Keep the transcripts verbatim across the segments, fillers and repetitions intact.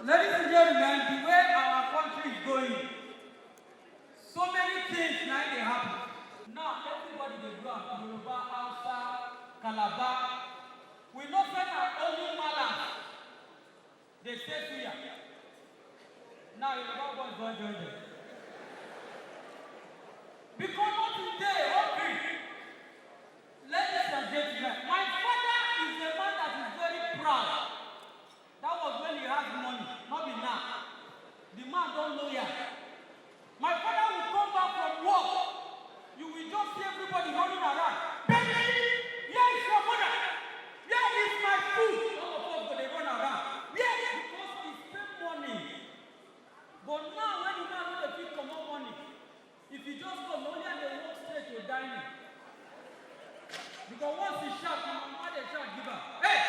Ladies and gentlemen, the way our country is going, so many things now dey happen. Now everybody dey do am, Yoruba, Hausa, Calabar. We know say na only malas dey stay suya. Now Yoruba boys don join them. Because nothing dey okay. Ladies and gentlemen, my father is a man that is very proud. That was when he has money, not be now. The man don loyal. My father will come back from work. You will just see everybody running around. "Baby, where is your mother? Where is my food?" All of us go dey run around. Where? Because he spend money. But now when the man no dey fit comot money, if you just come, only I dey walk straight to dining. Because once you shout, my mama dey shout give am. "Hey!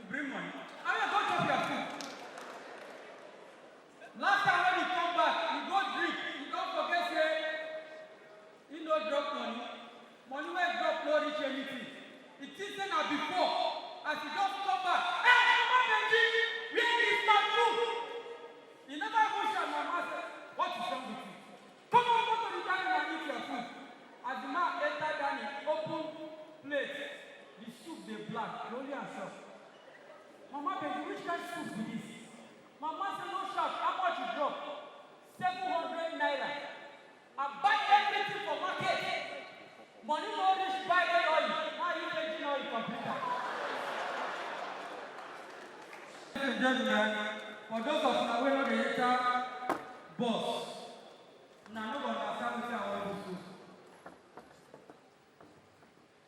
You bring money. I will go chop your food." Last time when you come back, you go drink. You don forget say he no drop money. Money wey drop no reach anything. He think say na before. As he just come back, "Hey, Mama Benji, where is my food?" He never even shout. Mama say, "What is wrong with you? Come on, go to the dining and eat your food." As the man enter dining, open plate, the soup dey black, he only am chop. "Mama Benji, which kind soup be this?" Mama say, "No shout, how much you drop?" "Seven hundred naira. I buy everything for market. Money no reach buy red oil. Now you take oil computer." Ladies and gentlemen, for those of una wey no dey enter bus, una no go understand wetin I wan do so.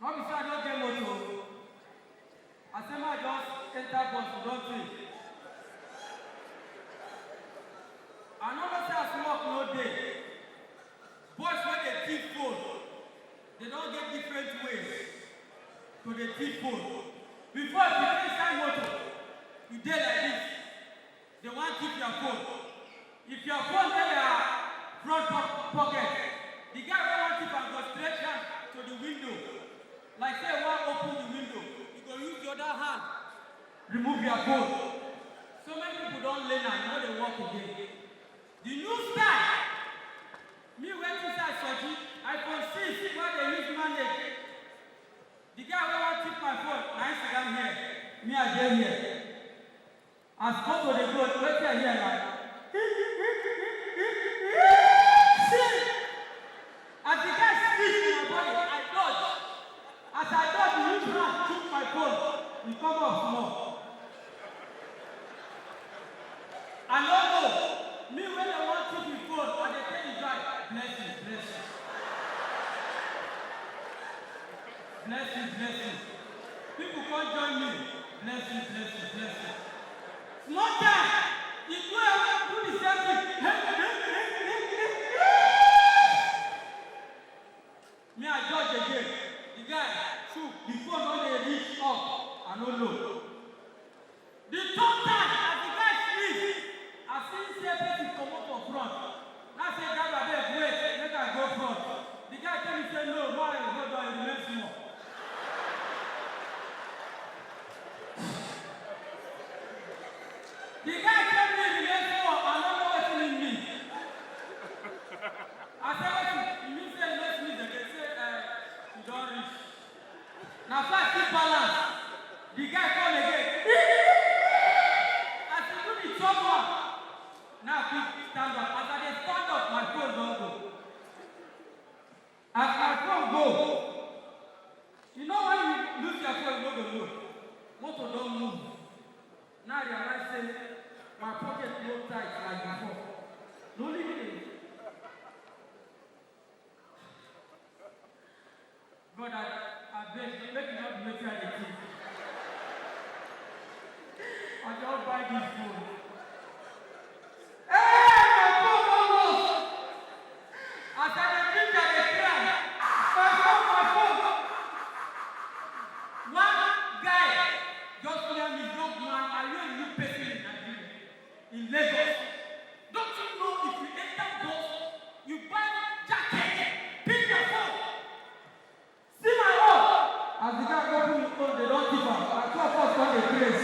No be say I no get motor. I say make I just enter bus, you don think. I no know say as work no dey, boys wey dey thief phone, they don get different ways to dey thief phone. Before, if you dey inside motor, you dey like this. They wan thief your phone. If your phone dey your front po-, pocket, the guy wey wan thief am go stretch hand to the window, like say he wan open the window. He go use the other hand, remove your phone. So many people don learn am, e no dey work again. The new style, me wey inside surgery, iPhone six wey dey use manage. The guy wey wan thief my phone, na him sit down here, me I dey here. As motor dey go, wetin I hear na, see! As the guy squeeze my body, I dodge. As I dodge, he use hand chook my phone, he come up small. I no know. Me wey I wan thief him phone, I dey tell the guy, "Blessings, blessings. Blessings, blessings." People come join me. "Blessings, blessings, blessings." Small time, he go away, do the same thing. Me, I dodge again. The guy, shoot, the phone don dey reach up, I no know. The third time, as the guy sneeze, I see say person comot for front. Na say, "Driver, abeg, wait, make I go front." The guy tell me say, "No, make I hold on, e remain small." The guy tell me e remain small, I no know wetin e mean. I say, "Wetin?" E mean say e no sneeze again. Say, "Eh, you don reach." Na so I still balance. The guy come again. As he do the third one, now I quick stand up. As I dey stand up, my phone don go. As my phone go, you know when you lose your phone, you no go know. Motor don move. Now I realize say my pocket no tight like before. The only thing, God, I, I beg, make you not do wetin I dey think. I just buy this phone. Hey, my phone don lost. As I dey drink, I dey cry. My phone, my phone. One guy just tell me, "Young man, are you a new person in Nigeria, in Lagos? Don't you know if you enter bus, you buy jacket, pin your phone?" See my own. As the guy go put him phone, they don thief am. Na two of us come dey craze.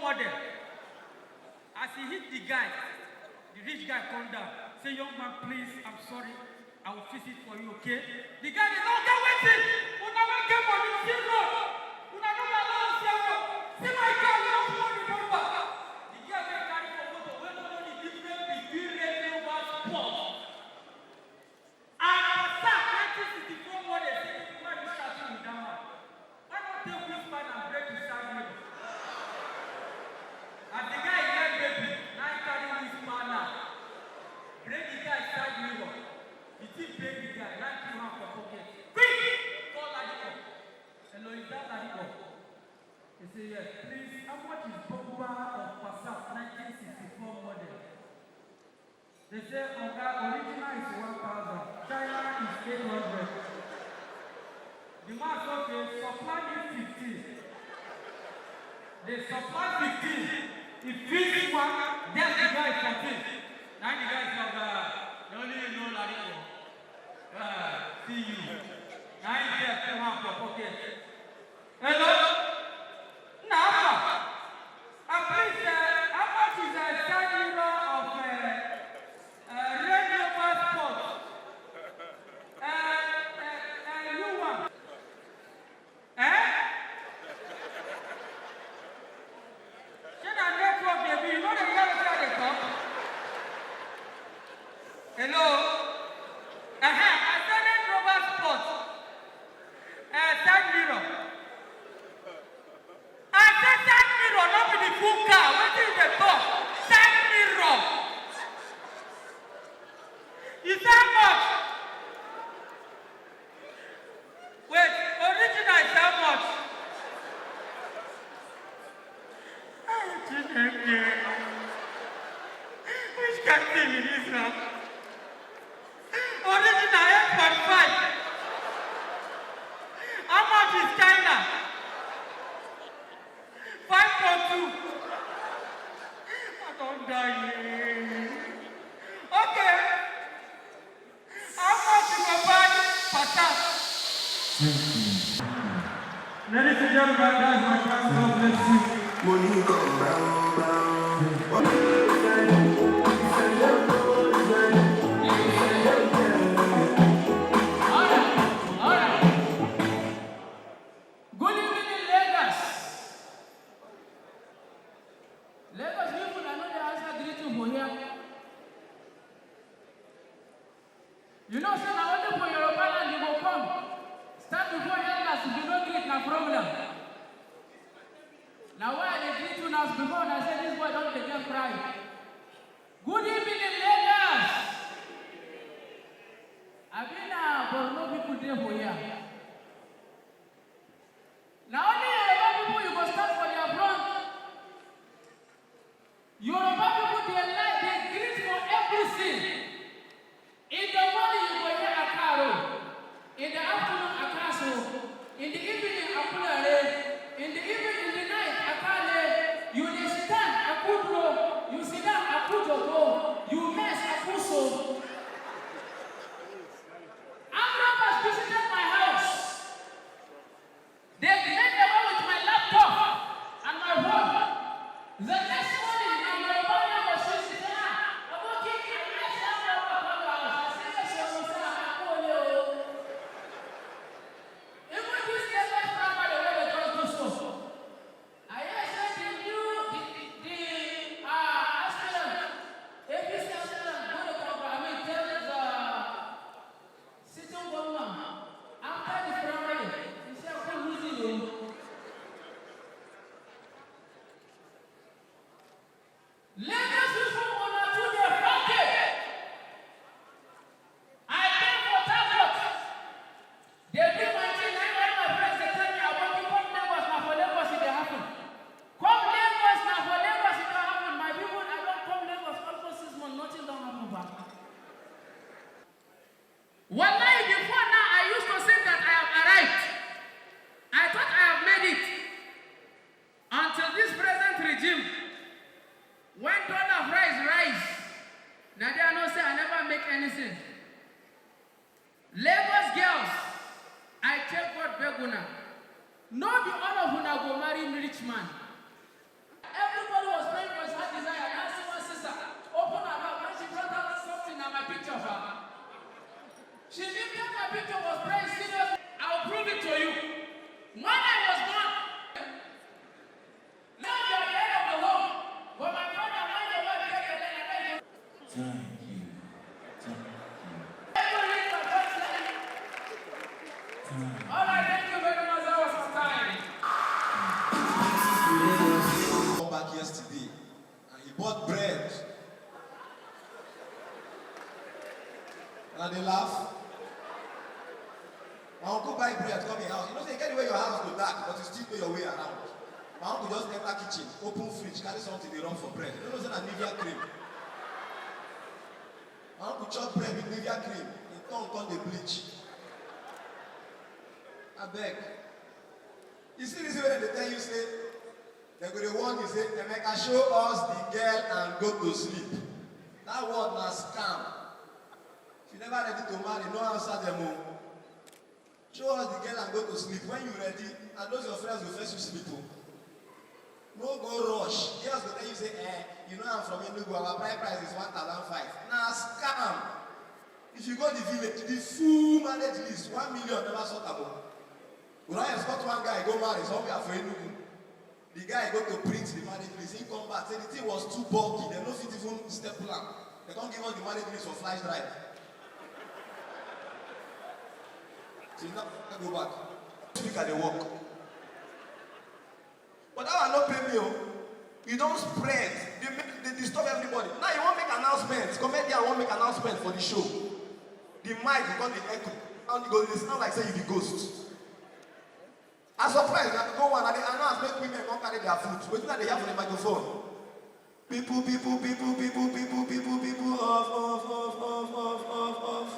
Order. As he hit the guy, the rich guy come down. Say, "Young man, please, I'm sorry. I will fix it for you, okay?" The guy dey, "No, get wetin? Una wey get money, see road. Una no dey allow us see road. See my car, you no put money for back." The girl wey carry for motor, wey no know the difference between Range Rover Sport and Passat nineteen sixty-four model, say, "Why you shouting with that man? Why not take wheelbarrow and break his side mirror?" As the guy hear baby, na him carry wheelbarrow now. Break the guy side mirror. The thing break the guy, na him put hand for pocket. Quick! Call Ladipo. "Hello, is that Ladipo?" He say, "Yes. Please, how much is bumper of Passat nineteen sixty-four model?" They say, "Oga, original is one thousand, China is eight hundred." The man say, "Okay, supply me fifteen." They supply fifteen. He fix one, then the guy fourteen. Now the guy say, "Oga, na only you know Ladipo. Ah, see you." Now he get put hand for pocket. "Hello? Na how far? Ah, please, uh, how much is a side mirror of, uh, uh, Range Rover Sport? Uh, uh, uh, new one." Eh? Shey na network dey be? You no dey hear wetin I dey talk? Hello? Uh-huh. I say Range Rover Sport. Uh, side mirror. I say side mirror, no be the full car. Wetin you dey talk? Side mirror. You say how much? Wait, original is how much? Ah, Chineke. Which kind thing be this now? Original eight point five. How much is China? Five point two. I don die. Okay. How much you go buy Passat? Ladies and gentlemen, that's my time. God bless you. Money come down, down. All right, all right. Good evening, Lagos. Lagos people, I know they answer greeting for here. You know, say na only for Yoruba land you go come. Stand before elders, if you no greet, na problem. Na why I dey greet you now, before una say this boy don dey get pride. Good evening, Lagos. Abi na Borno people dey for here? Na only Yoruba people you go stand for their front. Yoruba people dey like, dey greet for everything. In the morning you go hear "Akaro." In the afternoon, "Akaso." In the evening, "Akulare." In the evening, in the night, "Akale." You dey stand, "Akudro." You sit down, "Akujoko." You mess, "Akuso." Armed robbers visited my house. They made away with my laptop and my phone. The next morning, my Yoruba neighbor, she said, "Ah, Aboki, I like that laptop on your house." I said, "Yes, sir." She said, "Ah, cool, oh." Even this latest primary wey they just do so, I hear say the new, the, the, the, uh, aspirant, A P C aspirant, go to Congo, I mean, tell the sitting governor after the primary, he said, "Go lose it, oh." Thank you. Thank you. All right, thank you very much. That was my time. Come back yesterday and he bought bread. And they laugh. My uncle buy bread come your house. You know, say you get the way your house go dark, but you still know your way around. My uncle just enter kitchen, open fridge, carry something, they run for bread. You know, say na Nivea cream. My uncle chop bread with Nivea cream, he tongue come dey bleach. I beg. You see this way they tell you say, they go dey warn you say, Emeka, show us the girl and go to sleep. That word na scam. If you never ready to marry, no answer them o. Show us the girl and go to sleep. When you ready, and those your friends will first you sleep o. No go rush. Girls go tell you say, eh, you know I'm from Enugu, our bride price is one thousand five. Na scam. If you go the village, the full marriage list, one million never sort am o. We don escort one guy go marry somewhere for Enugu. The guy go to print the marriage list. He come back, say the thing was too bulky. They no fit even step plan. They come give us the marriage list for flash drive. Till now, I go back. Speaker dey work. But that one no pay me o. You don spread. They make, they disturb everybody. Now you wan make announcement. Comedian wan make announcement for the show. The mic go come dey echo. And you go dey sound like say you be ghost. I surprise na go one. I dey announce make women come carry their food. Wetin I dey hear for the microphone? People, people, people, people, people, people, people, off, off, off, off, off, off, off.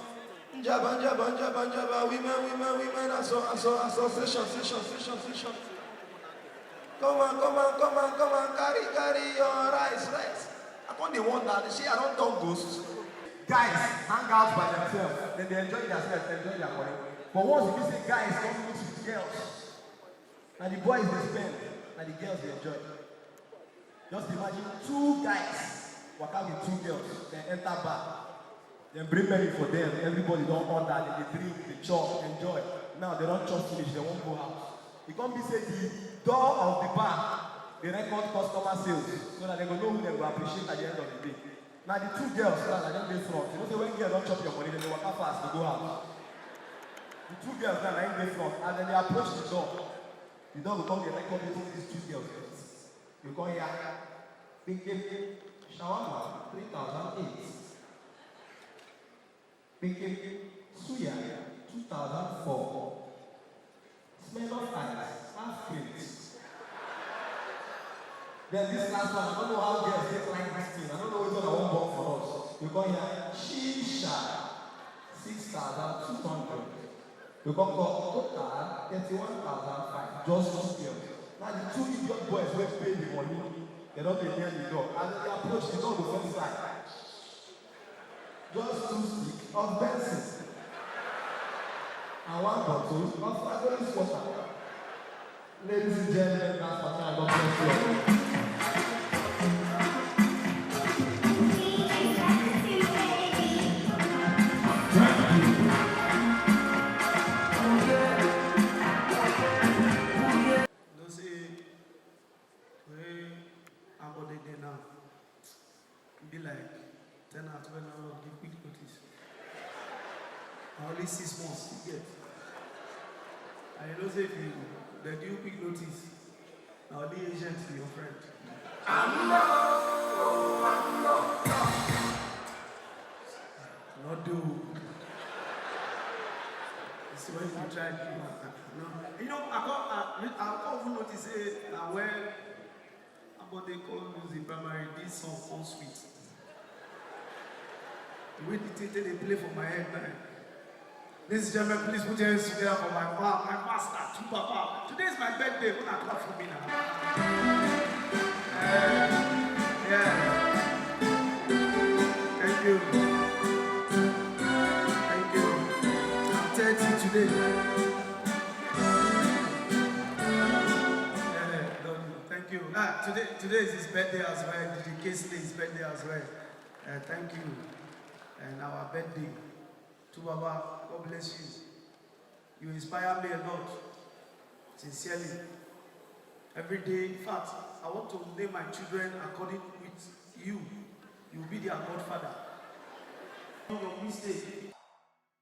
Njaba, njaba, njaba, njaba, women, women, women, aso, aso, aso, session, session, session, session. Come on, come on, come on, come on, carry, carry your rice, rice. I come dey wonder, say I don turn ghost. Guys hang out by themselves, then they enjoy themselves, enjoy their money. But once you see guys come mix with girls, na the boys dey spend, na the girls dey enjoy. Just imagine two guys waka with two girls, dem enter bar, dem bring menu for them, everybody don order, dem dey drink, dey chop, enjoy. Now dem don chop finish, dem wan go house. E come be say the door of the bar dey record customer sales so that dem go know who dem go appreciate at the end of the day. Na the two girls now na dem dey front. You know say when girl don chop your money, dem dey waka fast to go house. The two girls now na im dey front. As dem dey approach the door, the door go come dey record wetin these two girls eat. You come hear, Pikin shawarma three thousand eight, Pikin suya two thousand four, Smirnoff Ice half crate. Then this last one, I don't know how girls take like this thing. I don't know which one I wan bought for us. You come hear, Shisha six thousand two hundred. You come call total thirty-one thousand five, just two girls. Now the two idiot boys wey pay the money, they don dey near the door. As they approach, the door go first slide. Just two stick of Benson and one bottle of Agolis water. Ladies and gentlemen, that's my time. God bless you all. You know say wey Abode dey now, e be like ten ant wey landlord give quick notice. Na only six months e get. And you know say if you dey do quick notice, na only agent be your friend. No do. It's when you try to do matter. No. You know, I come, I, I come even notice say na when Abode come lose the primary, this song come sweet. The way the thing take dey play for my head now. Ladies and gentlemen, please put your hands together for my ma, my master, Two Papa. Today is my birthday. Una clap for me now. Eh, yeah. Thank you. Thank you. I'm thirty today. Eh, thank you. Ah, today, today is his birthday as well. Didi Kingsley, his birthday as well. Eh, thank you. And our birthday. Two Baba, God bless you. You inspire me a lot. Sincerely. Every day, in fact, I want to name my children according with you. You will be their godfather. your mistake.